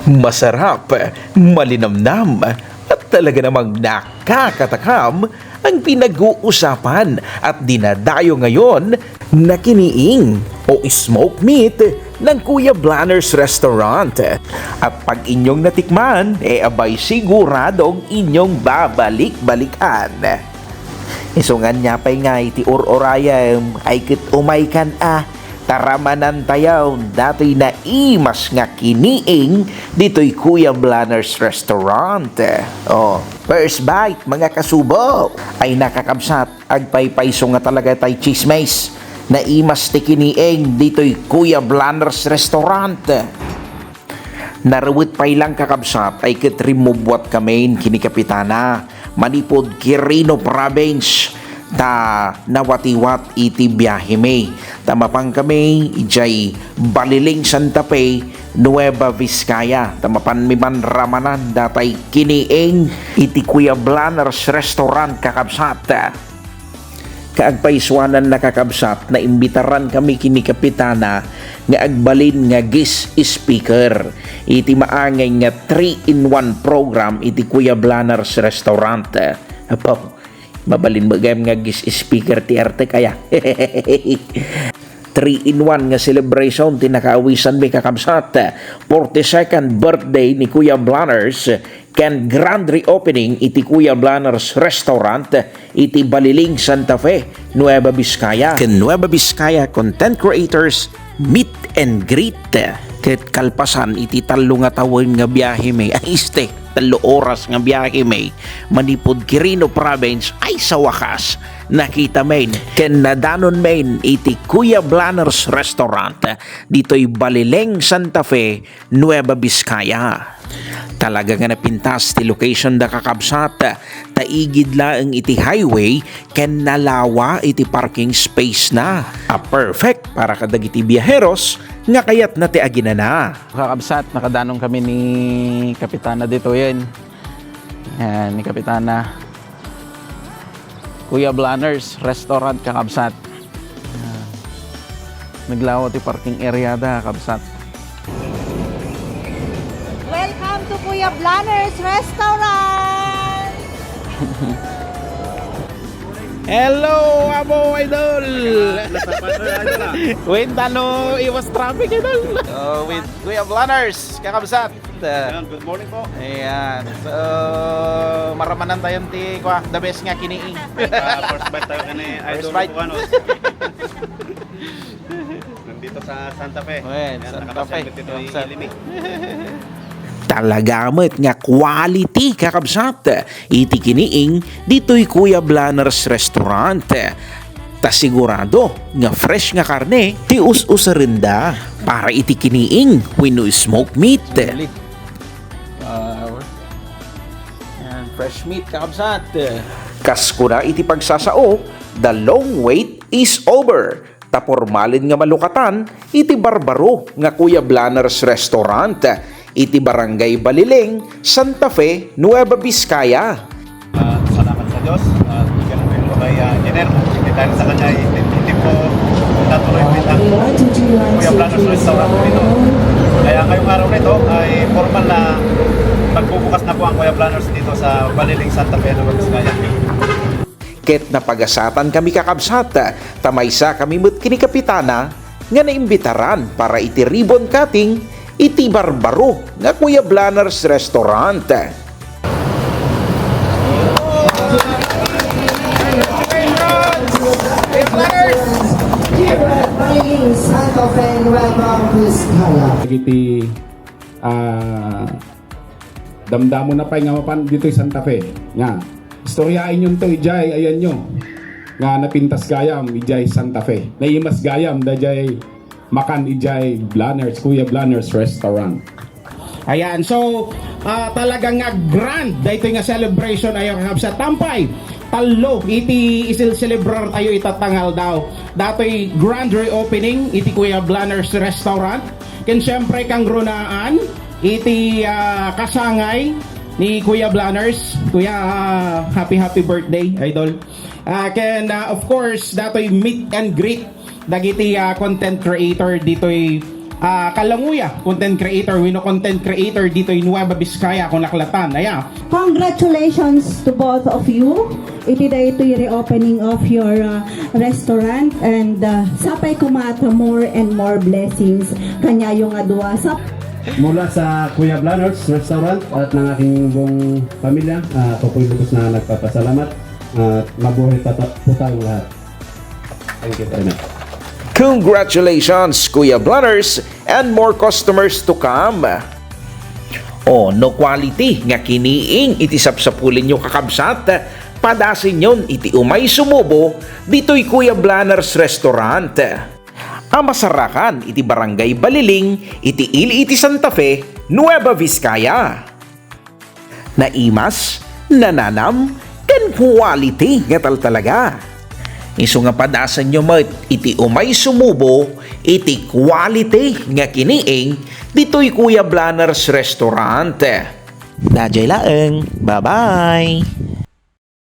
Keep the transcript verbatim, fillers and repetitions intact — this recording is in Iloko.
Masarap, malinamnam, at talaga namang nakakatakam ang pinag-uusapan at dinadayo ngayon na kiniing o smoke meat ng Kuya Blanner's Restaurant. At pag inyong natikman, e abay siguradong inyong babalik-balikan. Isu nganyan pay nga iti ur-urayem ay ket umaykan a, ta ramanan tayo datoy naimas nga kiniing ditoy Kuya Blanner's Restaurant. Oh, first bite, mga kasubo. Ay, nakakabsat, agpaypayso nga talaga tay chismis. Naimas ti kiniing ditoy Kuya Blanner's Restaurant. Narewet pay lang, kakabsat, ay ket rimmubuat kamin kini Kapitana manipud Quirino Province, ta nawatiwat iti biahemi. Ta mapan kami idiay Baliling, Santa Fe, Nueva Vizcaya. Ta mapanmi man ramanan datay kiniing iti Kuya Blanner's Restaurant, kakabsat. Kaagpaysuanan, nakakabsat, naimbitaran kami kini Kapitana nga agbalin nga guest speaker iti maangay nga three-in-one program iti Kuya Blanner's Restaurant. Apo, mabalin met gayam nga guest speaker ti artek aya. Three-in-one nga celebration ti nakaawisanmi, kakabsat. Forty-second birthday ni Kuya Blanners ken grand reopening iti Kuya Blanners Restaurant iti Baliling, Santa Fe, Nueva Vizcaya, ken Nueva Vizcaya Content Creators Meet and Greet. Ket kalpasan iti tallo nga tawen nga biahemi, ay, este, tallo oras nga biahemi manipud Quirino Province, ay, sa wakas, nakitamin ken nadanonmin iti Kuya Blanners Restaurant ditoy Baliling, Santa Fe, Nueva Vizcaya. Talaga nga napintas ti location da, kakabsat, ta igid laeng iti highway ken nalawa iti parking space na. A perfect para kadagiti biaheros nga kayatna ti aginana. Kakabsat, nakadanon kami ni Kapitana ditoyen. Yan, ni Kapitana. Kuya Blanners Restaurant, kakabsat. Ah, naglawa ti parking area da, kabsat. Welcome to Kuya Blanners Restaurant! Hello, Abo Idol! Wait, ano, iwas traffic, Idol? Uh, with Kuya Blanners, kakabsat. Ayan, good morning po. Ayan. So, maramanan tayo ti, kwa, the best nga kiniing. Ah, first bite tayo kani Idol First bite. Bukanos. Nandito sa Santa Fe. Ayan, Santa Fe. Dito yung Ilimi. Talaga met nga quality, kakabsat, iti kiniing ditoy Kuya Blanners Restaurant. Ta sigurado nga fresh nga karne ti us-usarenda para iti kiniing wenno smoke meat. Wow. Yan, fresh meat, kakabsat. Kas kuna iti pagsasao, the long wait is over. Ta pormalen nga malukatan iti barbaro nga Kuya Blanners Restaurant iti Barangay Baliling, Santa Fe, Nueva Vizcaya. Ah, salamat sa Diyos. Ah, bigyan ko yung kay, ah, Engineer. Dahil sa kanya, hindi, hindi po natuloy po ang Kuya Blanners Restaurant dito. Kaya ngayong araw na ito ay formal na magbubukas na po ang Kuya Blanners dito sa Baliling, Santa Fe, Nueva Vizcaya. Ket napagasatan kami, kakabsat, ta maysa kami met kini Kapitana nga naimbitaran para iti ribbon cutting iti barbaro nga Kuya Blanners Restaurant. Santa Fe Nueva Vizcaya. Iti, ah, damdamo na pay nga mapan ditoy Santa Fe. Nga, istoryaen yun to, ijay, ayan nyo. Nga napintas gayam, ijay Santa Fe. Naimas gayam, da jay makan ijay Blanners, Kuya Blanners Restaurant. Ayan, so, ah, talaga nga grand daytoy nga celebration ayo, kakabsat. Tampay, tallo iti isil-celebrar tayo itatta nga aldaw. Datoy grand reopening iti Kuya Blanners Restaurant. Ken siyempre, kangrunaan iti, ah, kasangay ni Kuya Blanners. Kuya, ah, happy, happy birthday, Idol. Ah, ken, ah, of course, datoy meet and greet dagiti, ah, content creator ditoy, Ah, Kalanguya, content creator, wenno content creator ditoy Nueva Vizcaya, Kunaklatan. Aya. Congratulations to both of you. Iti daytoy reopening of your uh, restaurant, and uh, sapay koma ta more and more blessings kaniayo nga dua. Sa Mula sa Kuya Blanner's Restaurant at ng aking buong pamilya, ah, ako po'y lubos na nagpapasalamat at mabuhay pa ta- po tayong lahat. Thank you very much. Congratulations, Kuya Blanner's, and more customers to come. O, no quality nga kiniing iti sapsapulinyo, kakabsat, padasenyon iti umay sumubo ditoy Kuya Blanner's Restaurant a masarakan iti Barangay Baliling iti ili iti Santa Fe, Nueva Vizcaya. Naimas, nananam, ken quality nga taltalaga. Isu nga padasenyo met iti umay sumubo iti quality nga kiniing ditoy Kuya Blanner's Restaurant. Daydiay laeng. Bye-bye!